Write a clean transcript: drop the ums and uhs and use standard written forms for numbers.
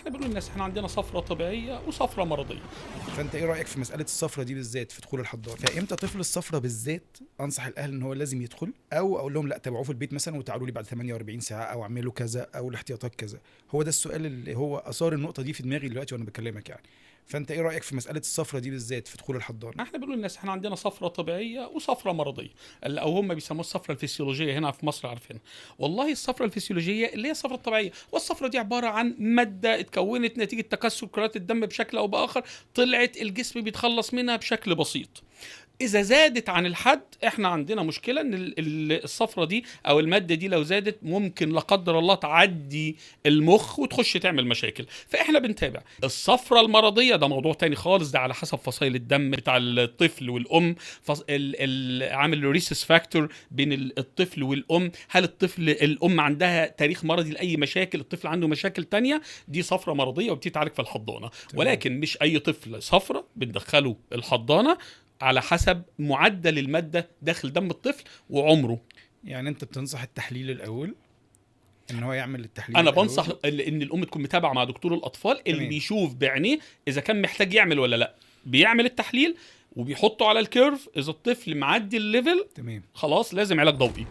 احنا بنقول للناس احنا عندنا صفرة طبيعية وصفرة مرضيه. فانت ايه رايك في مسالة الصفرة دي بالذات في دخول الحضانه؟ فامتى طفل الصفرة بالذات انصح الاهل ان هو لازم يدخل، او اقول لهم لا تابعوه في البيت مثلا وتعالوا لي بعد 48 ساعة، او اعملوا كذا، او الاحتياطات كذا؟ هو ده السؤال اللي هو اثار النقطة دي في دماغي دلوقتي وانا بكلمك يعني. فانت ايه رايك في مسالة الصفرة دي بالذات في دخول الحضانه؟ احنا بنقول للناس احنا عندنا صفرة طبيعية وصفرة مرضيه، او هم بيسموها الصفرة الفسيولوجية هنا في مصر عارفينها. والله الصفرة الفسيولوجية اللي هي الصفرة الطبيعيه، والصفرة دي عبارة عن مادة اتكونت نتيجة تكسر كرات الدم بشكل او باخر، طلعت الجسم بيتخلص منها بشكل بسيط. اذا زادت عن الحد احنا عندنا مشكله، ان الصفرة دي او المادة دي لو زادت ممكن لا قدر الله تعدي المخ وتخش تعمل مشاكل، فاحنا بنتابع. الصفرة المرضية ده موضوع تاني خالص، ده على حسب فصائل الدم بتاع الطفل والام، عامل rhesus factor بين الطفل والام، هل الطفل الام عندها تاريخ مرضي لاي مشاكل، الطفل عنده مشاكل تانية، دي صفرة مرضية وبتتعالج في الحضانه. ولكن مش اي طفل صفرة بندخله الحضانه، على حسب معدل المادة داخل دم الطفل وعمره. يعني انت بتنصح التحليل الاول، ان هو يعمل التحليل انا الأول. بنصح ان الام تكون متابعه مع دكتور الاطفال اللي بيشوف بعينيه اذا كان محتاج يعمل ولا لا، بيعمل التحليل وبيحطه على ال curve، اذا الطفل معدي ال level خلاص لازم علاج ضوئي.